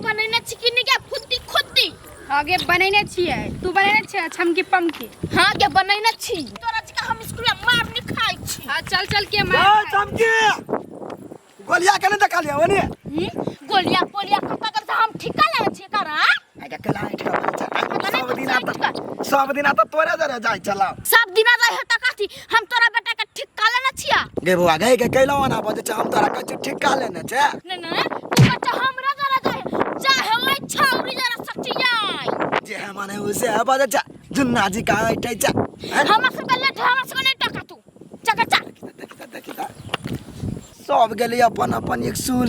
बनेने छी कि नहीं गे फुद्दी खुद्दी? आगे बनेने छियै, तू बनेने छियै छमकी पमकी? हाँ गे, बनेने छी। तोरा जी हम स्कूल में मार नहीं खाइ छी। हाँ, चल चल के ए मार। चमकी, गोलिया के नहीं देखलियै ओनी? गोलिया पोलिया कत्ता कर हम ठिका लेने छी करा। आगे कला ऐठ के बजा पता नहीं सब दिन कुछ आता, सब दिन आता तोरे जरे जाय चला। सब दिना रहे त कथी, हम तोरा बेटा के ठिका लेने छिया। गे बौआ गे, के कैलौ ना बजे छै, हम तोरा कहै छी ठिका लेने छै। ने ने, तू बच्चा हमरा जरा जाए चाहे ओइ छौरी जरा सचियाई। जे है माने उसे है बजे छै, जुन्ना जी का ऐठै छै। हैं? हमरा सब के लेट, हमरा सब के नहीं टका, तू चका चल। देखी त, देखी त, सब गेलै अपन अपन एक सुल,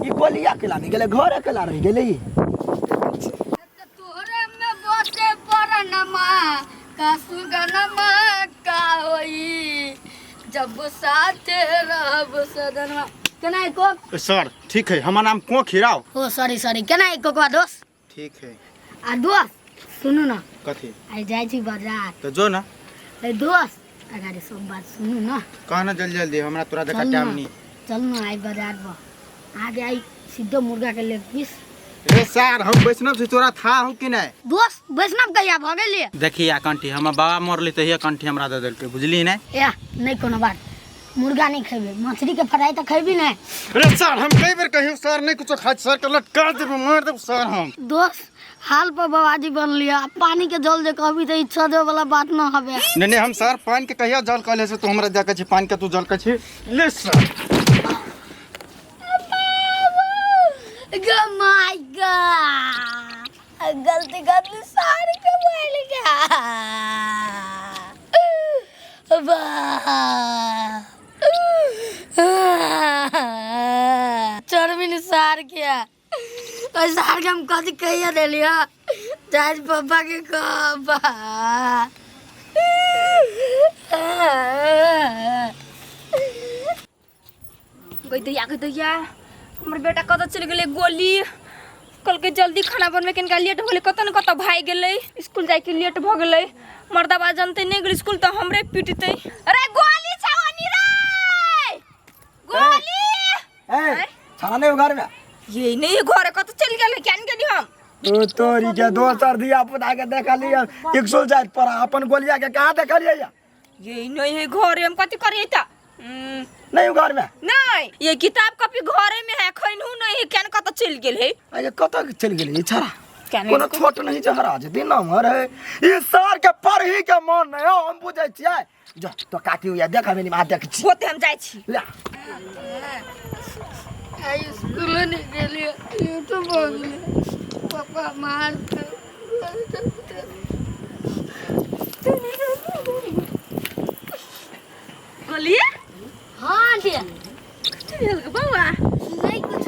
ई गोलिया केला नहीं गेलै, घर अकेला रहि गेलै ई। तोहरे में बसे परनमा का सुगनमा का होई जब साथे रहब सदनमा। केना को? सर ठीक है, हमर नाम को खिराव। ओ सॉरी सॉरी, केना को दोस्त? ठीक है। आ दोस्त सुनू ना। कथी? आई जाइ छी बाजार। तो जो ना। ए दोस्त, अगाडि सब बात सुनू ना। कह ना जल्दी जल्दी, हमरा तोरा देखा चल ना। टाइम नहीं। चल ना आई बाजार पर, आगे आई सीधो मुर्गा के लेग पीस। रे सर, हम वैष्णव से तोरा था हो कि नहीं? दोस्त वैष्णव कहिया भ गेली? देखी आ कंठी, हमर बाबा मरली तहिया कंठी हमरा दे देलकै, बुझली नहीं? ए नहीं कोनो बात, मुर्गा नहीं खेबे, मछली के फ्राई तो खेबी नहीं। रे सर, हम कई बेर कहियो सर नहीं कुछो खाइ, सर के लटका देबो, मार देबो सर हम। दोस्त हाल पर बाबाजी बन लिया, पानी के जल जे कहबी त इच्छा दे वाला बात न हबे। नहीं नहीं, हम सर पानी के कहिया जल कहले से तू हमरा जाके छी पानी के तू जल के छी ले सर। ग my God, गलती कर ली सारी के मोबाइल का। वाह चरमिन सार के और सार के हम कथी कहिया देलिया जाज पप्पा के कहबा। गई दैया, गई दैया, हमर बेटा कतऽ चलि गेलै? गोली कहलकै जल्दी खाना बनबै कनिका लेट भऽ गेलै, कतऽ ने कतऽ भागि गेलै, स्कूल जाइके लेट भऽ गेलै। मर्दाबा जनतै नहि गेलै स्कूल तऽ हमरे पिटतै। अरे गोली छौ ओनी रे, गोली। ए छाना नहीं घर में? ये नहीं घर, कतऽ चलि गेलै? किया नहि गेली हम? ओ तोरी के दोसर दिया पुता के देखलियै एक सौ जाइत पर अपन गोलिया के कहाँ देखलियै या? ये नहीं है घरे, हम कथी करियै तऽ? नहीं हो घर में? नहीं, ये किताब कॉपी घरे में है, खैनहु नहीं है, केन कतऽ चलि गेल है? अरे कतऽ चलि गेलै ई छड़ा? केन कोनो छोट नहीं छै, हरा जे दिन हमर है ई सर के पढ़ी के मन नहीं हो, हम बुझै छियै। जा तो काकी हुआ देख, हमें नहीं देख छी। होते हम जाइ छी। ले। आई स्कूल नहीं गेलियै, यूट्यूब भऽ गेलै, पापा मार। गोली। हाँ आंटी। कथी भेल गे बौआ? नहीं कुछ।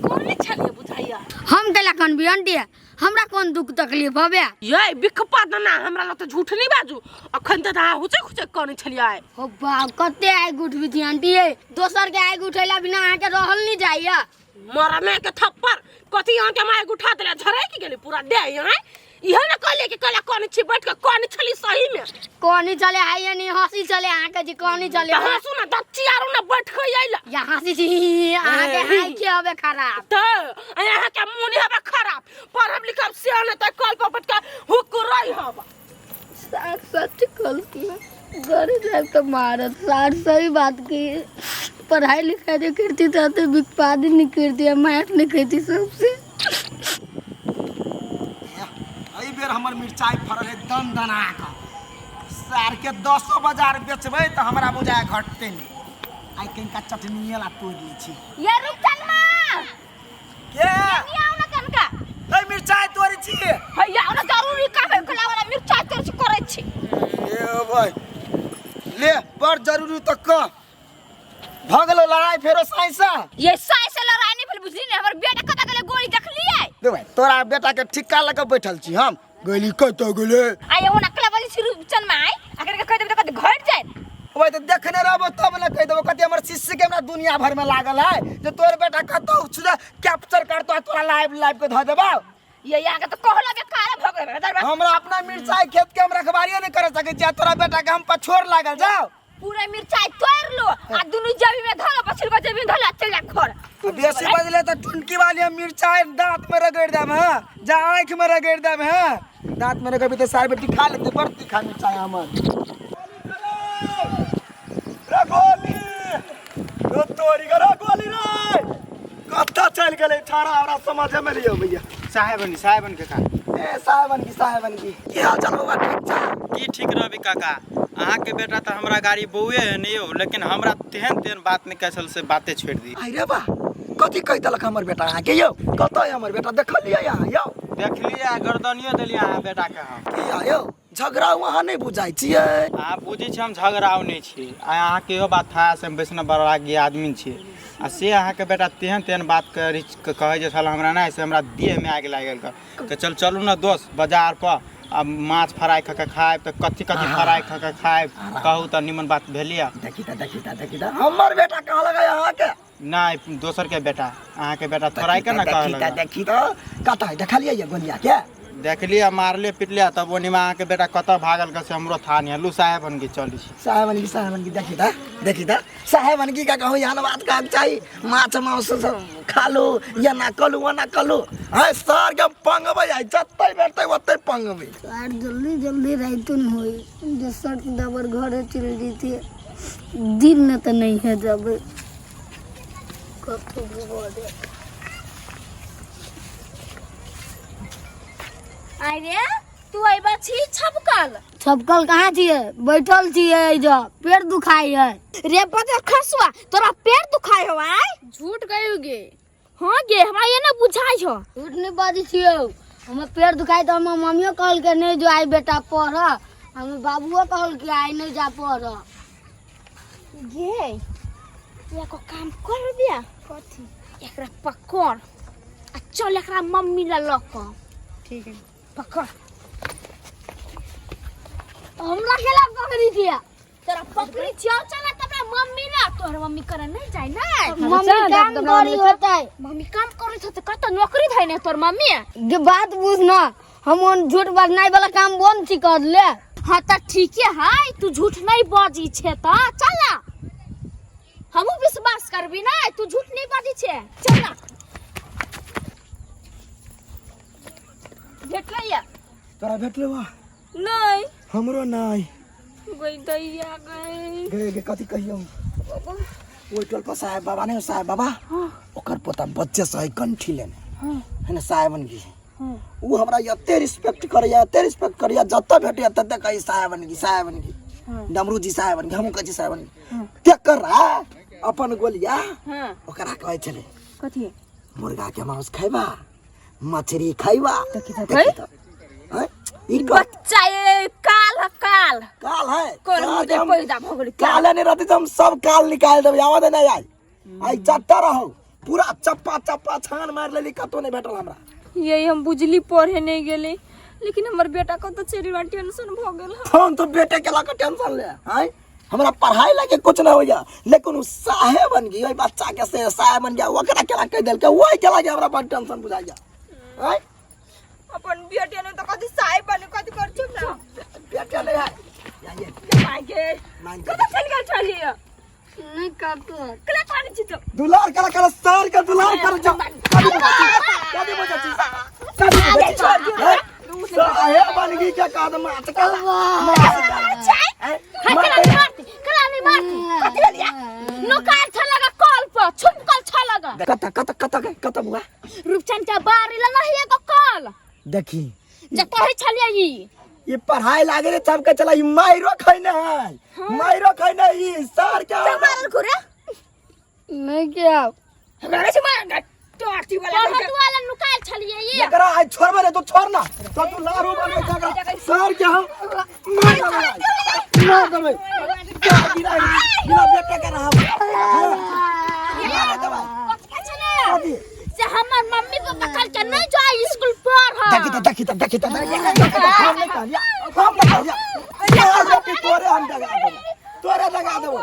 कोन छलियै बुझाइया? हम कैला कनबी आंटी, हमरा कोन दुख तकलीफ हबे? ये बिखपा दना, हमरा लग तऽ झूठ नहीं बाजू, अखन तऽ अहाँ हुचक हुचक कनै छलियै। हो बाप, कते आगि उठबी थी आंटी ये, दोसर के आगि उठेला बिना अहाँ के रहल नहीं जाइया। मरमे के थप्पड़, कथी अहाँ के माय उठा देले, झरकि गेलै पूरा देह यहाँ। इहे ने कहलियै कि कहले कनै छी बैठ के, कनै छली सही में? कोनी चले आइए नहीं, हंसी चले अहाँ के जी, कोनी चले। तऽ हँसू ने, दच्ची आरू ने बैठ के अइला। या हंसी छी अहाँ के आँखि हबे खराब। तऽ अहाँ के मोन हबे खराब, पढ़ब लिखब से ने तऽ कल पर बैठ के हुक रही हब। सार सच कहलखिन, घरे जायब तऽ मारत। सार सही बात की, पढ़ाई लिखाई नहीं करती तो विकपादी नहीं करती, मार नहीं करती सबसे। एहि बेर हमर मिरचाइ फड़ल है दन दना कऽ, सार के दसो बाजार बेचबै तऽ हमरा बुझाय घटतै नहि। आइ कनिका चटनिये ला तोड़ि लै छी। ये रुपचनमा। के? कनी आउ ना कनका। ए मिरचाइ तोड़ै छी। हैया आउ ना, जरूरी काम है, कला वाला मिरचाइ तोड़ छी करै छी। ए भाइ ले, बड़ जरूरी तऽ कह भऽ गेलो लड़ाइ फेरो साइसँ? ये साइ से लड़ाइ नहीं भेल, बुझली ने? हमर बेटा कतऽ गेलै गोली देखलियै? दे भाइ, तोरा बेटा के ठिक्का लऽ कऽ बैठल छी हम, गोली कतऽ गेलै? आइ ओना कला बजै छी रुपचन में, आइ अगर के कहि देबै तऽ कतऽ घटि जायत। ओए तऽ देखने रहबो तब ने कहि देबो। कथी हमर शिष्य के हमरा दुनिया भर में लागल है जे तोर बेटा कतौ छुदा कैप्चर करतो आ तोरा लाइव लाइव के धऽ देबो। ये यहाँ के तऽ कहला बेकार भऽ गेलै दरबार। हमरा अपना मिरचाई खेत के हम रखबारियो नहीं कर सकै छी आ तोरा बेटा के हम पछोर लागल जाओ। पूरा मिरचाई तोड़ लो आ दुनू जेबी में धरो, पछिलको जेबी में धरो आ चल जा घर। बेसी बजले तऽ टुनकी वाली हम मिरचाई दांत में रगड़ देब। हां, जा आँख में रगड़ देब। हां, दांत में रगड़बी तऽ सार बेटी खा लेतै। बड़ तीखा मिरचाई हमर। रे गोली रे, तोरी के रे गोली रे, कतऽ चलि गेलै ठाड़ा? हमरा समझे में नहीं अबैया। साहेबन, साहेबन काका। ए साहेबन की, साहेबन की, की हाल चाल बौआ? ठीक छा? की ठीक रहबी काका? अहाँके बेटा तऽ हमरा गाड़ी बौए है नहीं यौ, लेकिन हमरा तेहन तेहन बात नहीं कहल से बाते छोड़ि दी। आई रे बा, कथी कहि देलक हमर बेटा अहाँके यौ? कतऽ है हमर बेटा? देखलियै अहाँ यौ? देखलियै आ गर्दनियो देलियै अहाँ बेटाके हम। की यौ, झगड़ा अहाँ नहि बुझाइ छियै? अहाँ बुझै छी हम झगड़ाउ नहि छी। आ अहाँके इहो बात था से हम वैष्णव बरागी आदमी छी आ से अहाँके बेटा तेहन तेहन बात करै कहै जे छल हमरा नहि से हमरा देहमे आगि लागि गेल के चल चलू ने दोस्त बाजार पर आ माछ फ्राइ खा के खायब तऽ कथी कथी फ्राइ खा के खायब। कहू तऽ निमन बात भेलियै? देखी तऽ, देखी तऽ, देखी तऽ, हमर बेटा कहलक है अहाँके? नहि, दोसर के बेटा, अहाँके बेटा थोड़ा के ने देखी तऽ। कहलक। देखी तऽ, कतऽ है? देखलियै ये गोलिया के? देखलियै, मारलियै पिटलियै, तब ओनीमे अहाँके बेटा कतऽ भागल के से हमरो था नहीं। हलू साहेब के चलै छी। साहेबन की, साहेबन की, देखी तऽ, देखी तऽ, साहेबन की का कहूँ, यहाँ बात कहक चाही, माछ मांस सब खा लू या ना कलू ओना कलू। आय सर के पंगबै, आइ जत्तै भेटतै ओत्तै पंगबै। यार, जल्दी जल्दी रातुन होई जे सट दबर घरे चल जैती। दिन में तो नहीं है जब कतौ घरे। अरे तू अइबा छी छपकल? छपकल कहाँ छियै, बैठल छियै एहिजा, पेट दुखाई है। रे बदर खसुआ, तोरा पेट दुखाई हो? आय झूठ कहोगे। हाँ गे, हमरा ये ना बुझाई हो। झूठ नहीं बाजै छियौ, हमर पेट दुखाई तऽ हमर मम्मियो कहलकै नहीं जो आई बेटा पढ़, हमर बाबुओ कहलकै आइ नहीं जा पढ़। गे, एको काम कर दिया। कथी? एकरा पकड़ आ चल एकरा मम्मी ला लऽ कऽ। ठीक है। पकड़। हमरा केला पकड़ी छियै? तोरा पकड़ी छियौ, चल तबरा मम्मी ला। तोहर मम्मी करे नहीं जाय ना? मम्मी काम करी होतै। मम्मी काम करै छ तऽ कतऽ नौकरी धैने ने तोर मम्मी? गे बात बुझ ना, हम ओन झूठ बजनाइ वाला काम बंद छी कर ले। हाँ तऽ ठीके है, तू झूठ नहीं बजी छे तऽ चल ना, हमहूँ विश्वास करबी ना तू झूठ नहीं बजी छे। चल ना। भेटलै या? तोरा भेटलो बा? नहीं। हमरो नहीं। गई दैया गई। गे गे, कथी कहियौ, ओहि टोल पर साहेब बाबा नहीं हो, साहेब बाबा, ओकर पोता बच्चे से है कंठी लेने है ना साहेबन की। उ हमरा एते रिस्पेक्ट करैया, एते रिस्पेक्ट करैया, जतऽ भेटैया तते कही साहेबन की, साहेबन की, डमरू जी साहेबन की, हमहूँ कहै छी साहेबन की। तेकरा अपन गोलिया ओकरा कहै छलै कथी? मुर्गा के मांस खैबा, मछली खैबा? देखी तऽ, आँय? ई बच्चा ये काल है, काल। काल है। कोन सार मुझे के हम पैदा भऽ गेलै। काले नहीं रहते तो हम सब काल निकाल देबै। आवा दे नहीं आई, आई चट्टा रहो, पूरा चप्पा चप्पा छान मार लेली, कतौ नहीं भेटल हमरा। यही हम बुझली पढ़े नहीं गेली, लेकिन हमर बेटा कतऽ चलि गेल, टेंशन भऽ गेल। हम तो बेटे के लऽ टेंशन ले आय, हमरा पढ़ाई लगे कुछ ना होइया, लेकिन उ साहेब बन गई ओहि बच्चा के से साहेब बन गया, ओकरा केला कहि देलकै, ओहि के लगे हमरा बड़ टेंशन बुझाइया आय। अपन बेटे ने तऽ कथी साहेब बने, कथी कर छी ना? बेटे नहीं है या ये माय गे। मान। कतऽ चलि गेल छलियै? नहीं काटो। कला पानी छी तो। दुलार करा करा, सार के दुलार कर जा। कभी कभी बुझा छी, कभी बुझा छी साहेब बन गई क्या कदम आजकल हाय, कला नहीं मारती, कला नहीं मारती। कथी भेलिया? नुकायल छ लगा कल पर छुपकल छ लगा। कत कत कत कत बुआ? रूपचंद के बारी ला नहीं एगो कल। देखी जे कहै छलियै ई ये पढ़ाई लागे रे सबके चला, ई माइरो खैने है, माइरो खैने ई सार के। मारल घुरे? नहीं क्या? हमरा से मार टोटी वाला। पढ़त वाला नुकायल छलियै ई। एकरा आज छोड़बे रे, तू छोड़ ना तो तू लारू बन के झगड़ा सार के हम मार देबै, मार देबै। क्या बिना बिना बेटे के रहा मार देबै। कथी कहै छलै से हमर मम्मी पापा कहलकै नहीं जाय स्कूल पढ़। देखी तो, देखी तो, देखी तो, देखी तो, हम नहीं कहलिया, हम नहीं कहलिया। तोहर बेटी तोरे हम दगा देबै, तोरे दगा देबै।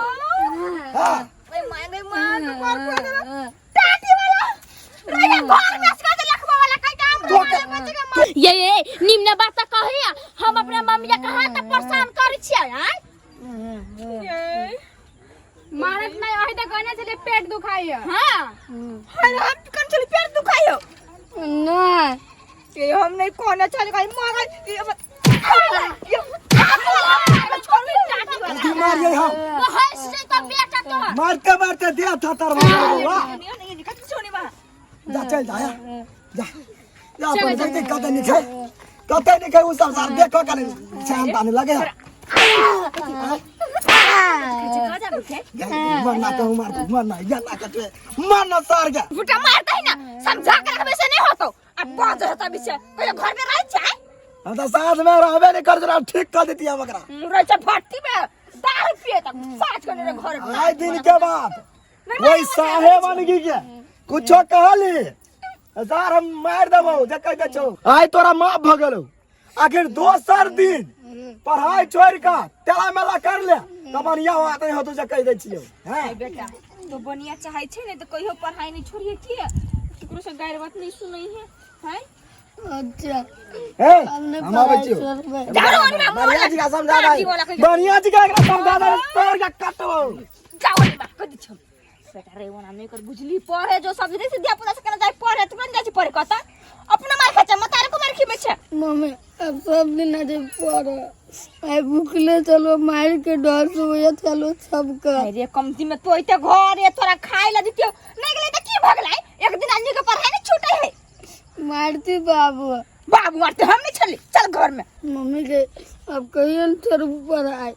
हाँ। ओए माय गई मां, तो मार खुआ देला टाटी वाला रे, घर में सका दे लखवा वाला कई काम तो रे बच्चे के मार। ये निम्न बात कहिया, हम अपने मम्मी के कहाँ तक परेशान करै छियै आय। मारत नहीं ओहि त कहने छले पेट दुखाई है। हां हाय हम कन छली पेट दुखाई हो? नहीं। ये हम नहीं कहने छली भाई मगर ये की मारिए हम? हंस से तो बेटा तो मारते मारते दिया था तर वाह। जा, चल जा, या। जा जा, अपन देखते कते निके, कते निके। उ सब सार देखो कने शाम ताने लगे। मरना तो मार, मरना या ना कटे, मरना सार के। झूठा मारता है ना, समझा के रखबे से नहीं होतो। अब बाज होता बिছে कहियो घर में रह जाए। हम तो साथ में रहबे नहीं कर जरा, ठीक कर देती हम एकरा। रह जा भट्टी में दारू पिए तक साँझ के रे घर में। आए दिन के बाद वही साहेब बनगी के कुछो कहली सर हम मार देबो जे कह दे छौ। आइ तोरा माफ भ गेलौ। आखिर दोसर दिन पढ़ाई छोड़ के तेला मेला कर ले त बढ़िया होते हो तू जे कह दे छियौ हैं। बेटा तो बनिया चाहे छे ने तो कहियो पढ़ाई नहीं छोड़िए के केकरो से गायर बात नहीं सुनई है हैं। अच्छा। हे, हमने हम आबै पढ़ाई छियौ। छोड़बै। जाओ रे माँ, बढ़िया जी का समझा मार दे। दी वाला कहियो। बढ़िया जी का एकरा समझा दे, तोड़ के कटबो। जाओ रे माँ कह दी छम बेटा रे ओना नहीं कर बुझली। पढ़े जो सब से धिया पुता से केना जाय पढ़े, तुरंत जाय छै पढ़े कत अपना मार खाय छै मतारे को मार खिबै छै। मम्मी, अब सब दिन आज पढ़ आई भूखले चलो, मार के डर से होया चलो सबका। अरे कमती में तो इते घर ये तोरा खाय ला दितियो नहीं गेलै त की भऽ गेलै? एक दिन अन्य के पढ़ाई नहीं छूटे है। मारती बाबू। बाबू मारते हम नहीं छली, चल घर में। मम्मी के अब कहियो न छोड़ू पढ़ाई,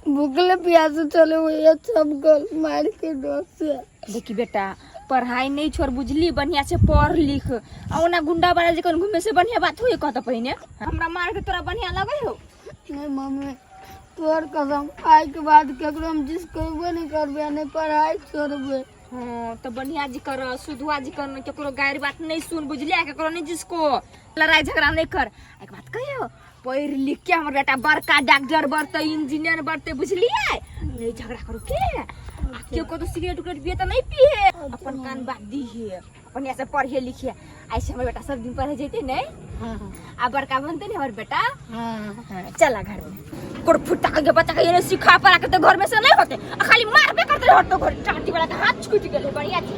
भूखले प्यासे चले होया सब गल मार के डर से। देखी बेटा, पढ़ाई नहीं छोड़ बुझली, बढ़िया से पढ़ लिख। आ ओना गुंडा वाला जखन घूमे से बढ़िया बात होई कहत पहिने हमरा मार के तोरा बढ़िया लगे हो? नहीं मम्मी, तोहर कसम, आइ के बाद केकरो हम जिस कहबे नहीं करबे, नहीं पढ़ाई छोड़बे। हाँ तो बढ़िया जी कर, सुधुआ जी कर, केकरो गारि बात नहीं सुन बुझलिया, केकरो नहीं जिसको लड़ाई झगड़ा नहीं कर। एक बात कहियो, पढ़ लिख के हमर बेटा बड़का डॉक्टर बढ़ते, इंजीनियर बढ़ते बुझलिए। नहीं झगड़ा करो के आ केओ को तो सिगरेट उगरेट पिए तो नहीं पिए, अपन कान बात दी है, अपन यहाँ से पढ़िए लिखिए। ऐसे हमर बेटा सब दिन पढ़े जैते नहीं आ बड़का बनते नहीं हमर बेटा। हाँ, चला घर में कोड़ फुटा के बच्चा के ये सिखा पढ़ा के तो घर में से नहीं होते आ खाली मारबे करते रहो तो घर चाटी वाला के हाथ छूट गेले। बढ़िया थी।